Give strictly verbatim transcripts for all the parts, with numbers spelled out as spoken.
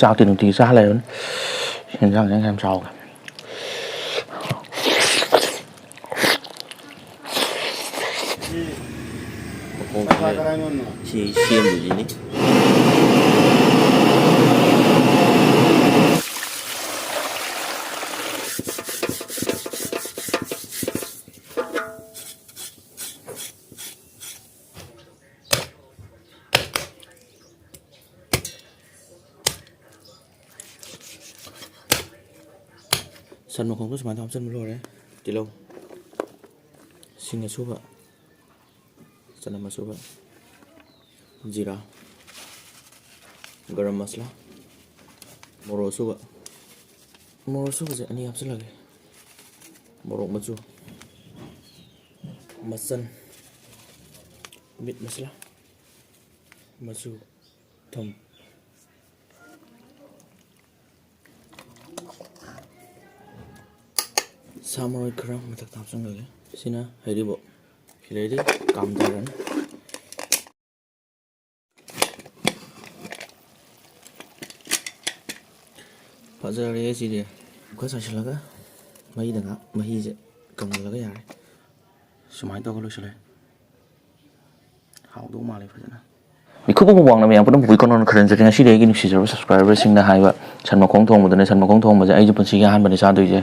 ꯆꯥꯛꯇꯤ ꯅꯨꯡꯇꯤꯒꯤ ꯆꯥ ꯂꯩꯔꯕꯅꯤ꯫ ꯌꯦꯟꯁꯥꯡꯁꯦ ꯌꯥꯝ ꯆꯥꯎꯒꯦ꯫ ꯃꯈꯣꯡꯁꯦ ꯁꯤ ꯁꯦꯝꯗꯣꯏꯁꯤꯅꯤ꯫ ꯁꯟ ꯃꯈꯣꯡꯗꯣ ꯁꯨꯃꯥꯏꯅ ꯍꯥꯞꯆꯤꯟꯕ ꯂꯣꯏꯔꯦ꯫ ꯇꯤꯜꯍꯧ, ꯁꯤꯡ ꯑꯁꯨꯕ, ꯆꯅꯝ ꯑꯁꯨꯕ, ꯖꯤꯔꯥ, ꯒꯔꯝ ꯃꯁꯂꯥ, ꯃꯣꯔꯣꯛ ꯑꯁꯨꯕ, ꯃꯣꯔꯣꯛ ꯑꯁꯨꯕꯁꯦ ꯑꯅꯤ ꯍꯥꯞꯆꯤꯜꯂꯒꯦ꯫ ꯃꯣꯔꯣꯛ ꯃꯆꯨ, ꯃꯆꯜ, ꯃꯤꯠ ꯃꯁꯂꯥ, ꯃꯆꯨ, ꯊꯨꯝ꯫ ꯁꯥ ꯃꯔꯣꯏ ꯈꯔ ꯃꯊꯛꯇ ꯍꯥꯞꯆꯤꯟꯈ꯭ꯔꯒꯦ꯫ ꯁꯤꯅ ꯍꯩꯔꯤꯕꯣꯞ꯫ ꯁꯤ ꯂꯩꯔꯗꯤ ꯀꯥꯝꯊꯔꯅꯤ꯫ ꯐꯖꯔꯦ ꯁꯤꯗꯤ꯫ ꯈꯔ ꯆꯥꯏꯁꯤꯜꯂꯒ ꯃꯩꯗ ꯉꯥꯏꯍꯥꯛ ꯃꯍꯤꯁꯦ ꯀꯪꯍꯜꯂꯒ ꯌꯥꯔꯦ꯫ ꯁꯨꯃꯥꯏꯅ ꯇꯧꯔꯒ ꯂꯣꯏꯁꯤꯜꯂꯦ꯫ ꯍꯥꯎꯗꯧ ꯃꯥꯜꯂꯦ ꯐꯖꯅ꯫ ꯃꯤꯈꯨꯞ ꯑꯃ ꯋꯥꯡꯅ ꯃꯌꯥꯝ ꯄꯨꯝꯅꯃꯛꯄꯨ ꯀꯣꯟꯅ ꯈꯨꯔꯨꯝꯖꯔꯤ꯫ ꯉꯁꯤꯗꯤ ꯑꯩꯒꯤ ꯅꯨꯡꯁꯤꯖꯔꯕ subscriberꯁꯤꯡꯅ ꯍꯥꯏꯕ ꯁꯟ ꯃꯈꯣꯡ ꯊꯣꯡꯕꯗꯨꯅꯦ꯫ ꯁꯟ ꯃꯈꯣꯡ ꯊꯣꯡꯕꯁꯦ ꯑꯩꯁꯨ ꯄꯨꯟꯁꯤꯒꯤ ꯑꯍꯥꯟꯕꯅꯦ ꯆꯥꯗꯣꯏꯁꯦ꯫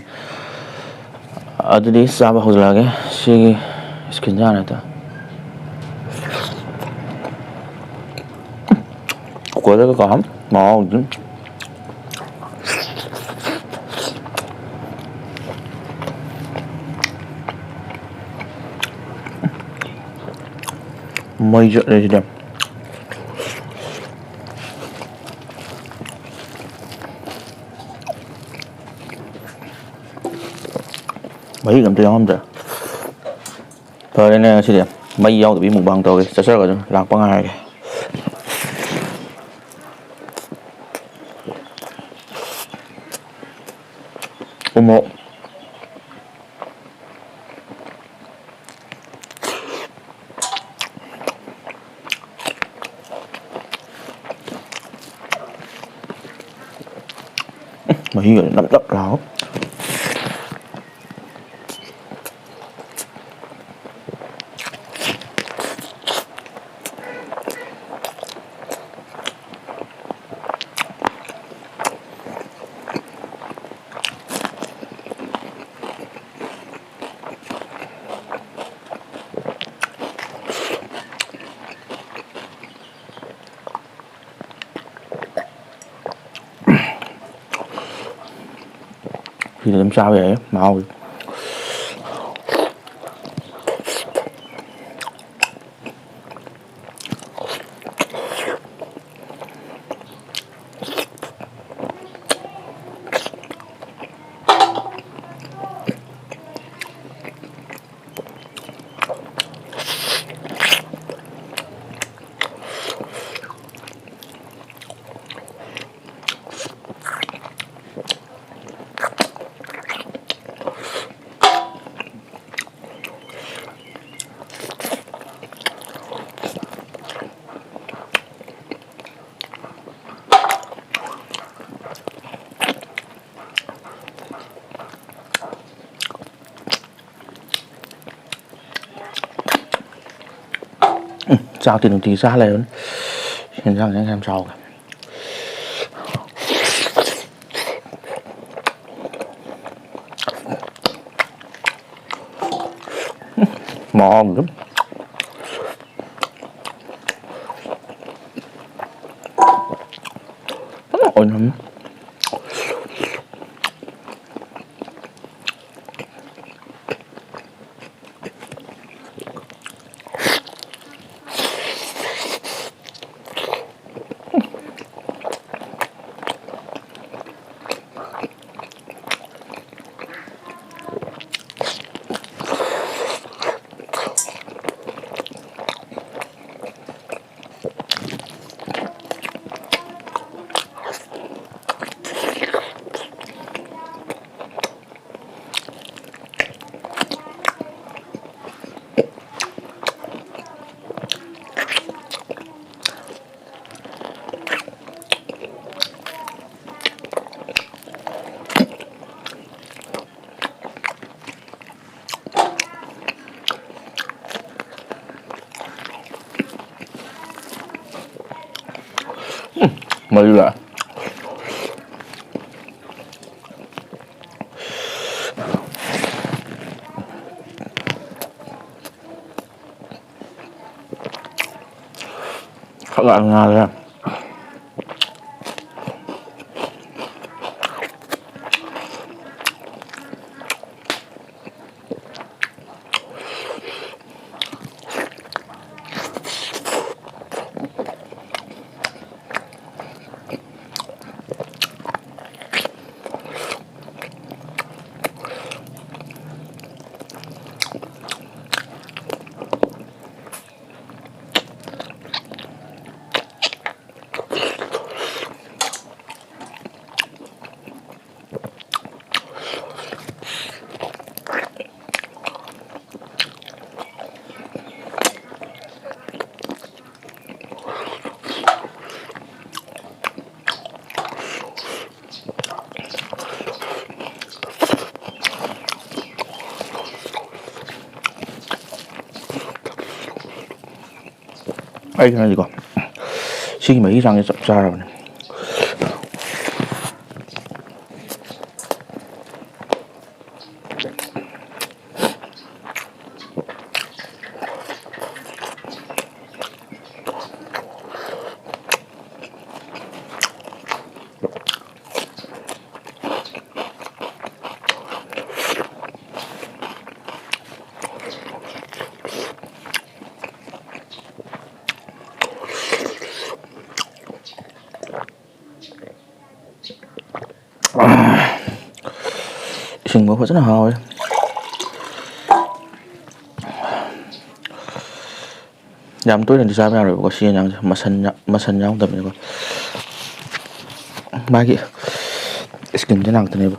ꯑꯗꯨꯗꯤ ꯆꯥꯕ ꯍꯧꯖꯤꯜꯂꯛꯑꯒꯦ꯫ ꯁꯤꯒꯤ skinꯁꯦ ꯍꯥꯟꯅ ꯍꯦꯛꯇ ꯀꯨꯀꯔꯗꯒ ꯀꯥꯝ ꯃꯍꯥꯎꯗꯤ꯫ ꯃꯩ ꯆꯠꯂꯦ ꯁꯤꯗꯤ꯫ ꯃꯍꯤꯒ ꯑꯝꯇ ꯌꯥꯎꯔꯝꯗ꯭ꯔꯦ꯫ ꯐꯔꯦꯅꯦ, ꯉꯁꯤꯗꯤ ꯃꯩ ꯌꯥꯎꯗꯕꯤ mukbang ꯇꯧꯔꯒꯦ꯫ ꯆꯠꯆꯔꯒ ꯑꯗꯨꯝ ꯂꯥꯛꯄ ꯉꯥꯏꯔꯒꯦ꯫ ꯎꯃꯣꯔꯣꯛ꯫ ꯃꯍꯤꯒ ꯅꯞ ꯅꯞ ꯂꯥꯎ꯫ ꯁꯤꯗ ꯑꯗꯨꯝ ꯆꯥꯕ ꯌꯥꯏꯌꯦ, ꯃꯍꯥꯎꯒꯤ꯫ ꯎꯝ, ꯆꯥꯛꯇꯤ ꯅꯨꯡꯇꯤꯒꯤ ꯆꯥ ꯂꯩꯔꯕꯅꯤ꯫ ꯌꯦꯟꯁꯥꯡꯁꯦ ꯌꯥꯝ ꯆꯥꯎꯒꯦ꯫ ꯃꯍꯥꯎꯗꯨ꯫ ꯐꯖꯅ ꯑꯣꯏꯅꯝꯃꯤ꯫ ꯃꯔꯤ ꯂꯥꯛꯑꯦ꯫ ꯈꯔ ꯉꯥꯜꯂꯦ꯫ ꯑꯩ ꯈꯟꯂꯗꯤꯀꯣ, ꯁꯤꯒꯤ ꯃꯍꯤ ꯆꯥꯡꯁꯦ ꯆꯞ ꯆꯥꯔꯕꯅꯦ꯫ ꯏꯁꯤꯡꯕ ꯐꯖꯅ ꯍꯥꯎꯋꯦ꯫ ꯌꯥꯝ ꯇꯣꯏꯅꯗꯤ ꯆꯥꯕ ꯌꯥꯔꯣꯏꯕꯀꯣ, ꯁꯤ ꯌꯦꯟꯖꯥꯡꯁꯦ ꯃꯁꯟ ꯌꯥ-, ꯃꯁꯟ ꯌꯥꯎꯗꯕꯅꯤꯅꯀꯣ꯫ ꯃꯥꯒꯤ skinꯁꯦ ꯉꯥꯛꯇꯅꯦꯕ꯫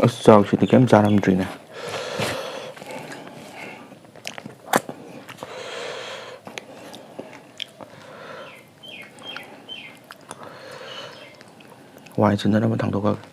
ꯑꯁ, ꯆꯥꯛꯁꯤꯗꯤ ꯀꯩꯝ ꯆꯥꯔꯝꯗ꯭ꯔꯤꯅꯦ꯫ ꯋꯥꯏ ꯆꯤꯟꯅꯅꯕ ꯊꯥꯡꯗꯣꯛꯈ꯭ꯔꯒꯦ꯫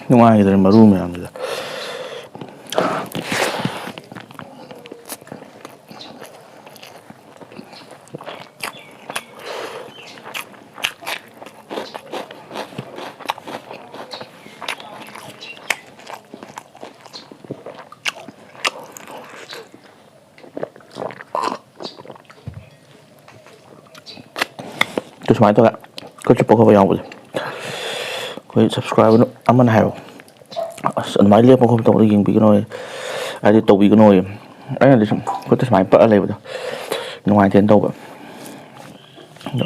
ꯅꯨꯡꯉꯥꯏꯈꯤꯗ꯭ꯔꯦ ꯃꯔꯨ ꯃꯌꯥꯝꯗꯨꯗ꯫ ꯑꯗꯨ ꯁꯨꯃꯥꯏꯅ ꯇꯧꯔꯒ ꯈꯨꯠꯁꯨ ꯄꯣꯛꯈꯠꯄ ꯌꯥꯎꯕꯁꯦ, ꯑꯩꯈꯣꯏ subscriber ꯑꯃꯅ ꯍꯥꯏꯕ, "ꯑꯁ, ꯑꯗꯨꯃꯥꯏꯅ ꯂꯦꯞꯄ ꯈꯣꯠꯄ ꯇꯧꯕꯗꯣ ꯌꯦꯡꯕꯤꯒꯅꯣ, ꯍꯥꯏꯗꯤ ꯇꯧꯕꯤꯒꯅꯣ"꯫ ꯑꯩꯅꯗꯤ ꯁꯨꯝ ꯈꯨꯠꯇ ꯁꯨꯃꯥꯏꯅ ꯄꯛꯑ ꯂꯩꯕꯗꯣ ꯅꯨꯡꯉꯥꯏꯇꯦꯅ ꯇꯧꯕ꯫ ꯑꯗꯣ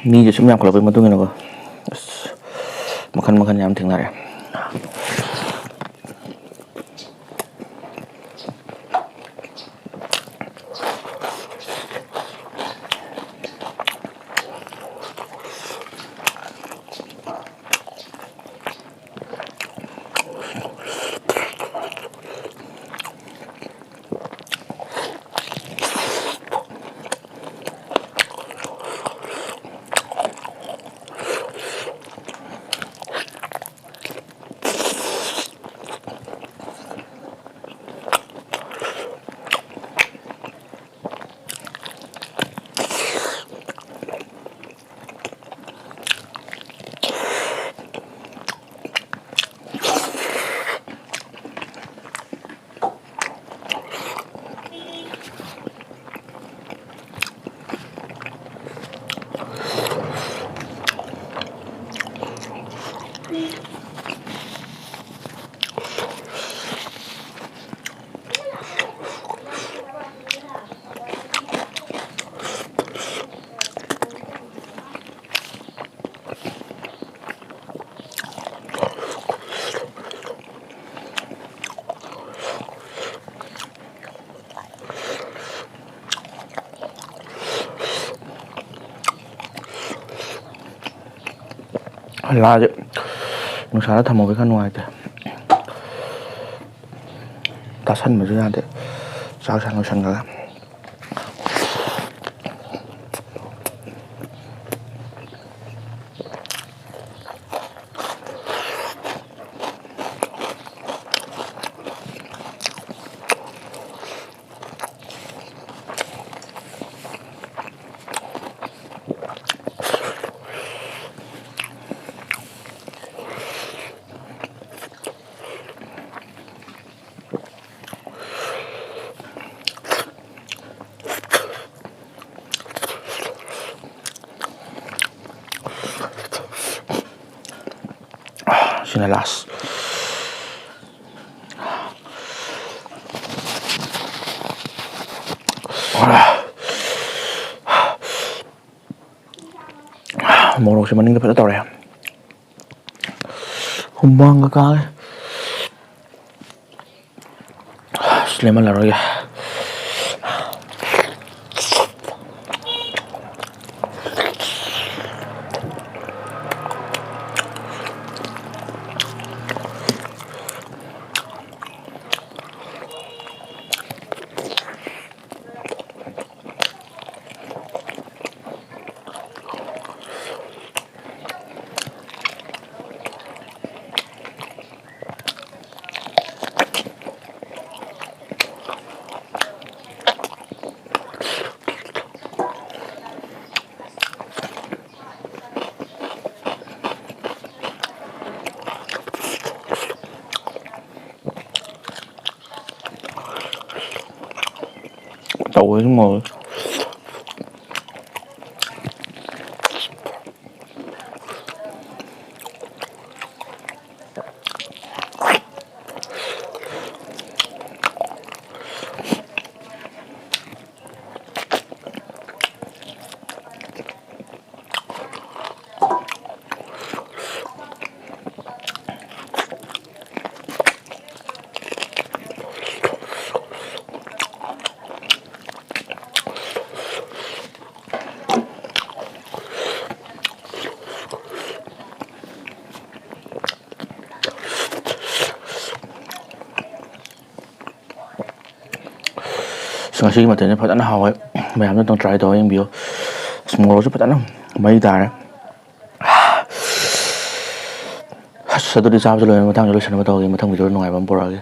ꯃꯤꯁꯦ ꯁꯨꯝ ꯌꯥꯝꯈꯠꯂꯛꯄꯒꯤ ꯃꯇꯨꯡ ꯏꯟꯅꯀꯣ, ꯑꯁ, ꯃꯈꯟ ꯃꯈꯟ ꯌꯥꯝ ꯊꯦꯡꯅꯔꯦ꯫ ꯂꯥꯁꯦ ꯅꯨꯡꯁꯥꯗ ꯊꯝꯍꯧꯕ ꯈꯔ ꯅꯨꯡꯉꯥꯏꯇꯦ꯫ ꯇꯥꯁꯟꯕꯁꯨ ꯌꯥꯗꯦ꯫ ꯆꯥꯛ ꯁꯥ ꯂꯣꯏꯁꯟꯈ꯭ꯔꯒ꯫ ꯁꯤꯅ ꯂꯥꯁ꯫ ꯃꯣꯔꯣꯛꯁꯦ ꯃꯅꯤꯡꯗ ꯐꯖ ꯇꯧꯔꯦ꯫ ꯍꯨꯃꯥꯡꯒ ꯀꯥꯡꯉꯦ꯫ ꯑꯁ, ꯂꯦꯝꯍꯜꯂꯔꯣꯏꯒꯦ꯫ ꯇꯧꯕꯁꯨ ꯉꯝꯃꯣꯏ꯫ ꯉꯁꯤꯒꯤ ꯃꯊꯦꯜꯁꯦ ꯐꯖꯅ ꯍꯥꯎꯋꯦ꯫ ꯃꯌꯥꯝꯁꯨ ꯑꯗꯨꯝ try ꯇꯧꯔ ꯌꯦꯡꯕꯤꯌꯨ꯫ ꯑꯁ, ꯃꯣꯔꯣꯛꯁꯨ ꯐꯖꯅ ꯃꯩ ꯇꯥꯔꯦ꯫ ꯑꯁ, ꯑꯗꯨꯗꯤ ꯆꯥꯕꯁꯨ ꯂꯣꯏꯔꯦ, ꯃꯊꯪꯁꯨ ꯂꯣꯏꯁꯤꯟꯅꯕ ꯇꯧꯔꯒꯦ꯫ ꯃꯊꯪ video ꯅꯨꯡꯉꯥꯏꯕ ꯑꯃ ꯄꯨꯔꯛꯑꯒꯦ꯫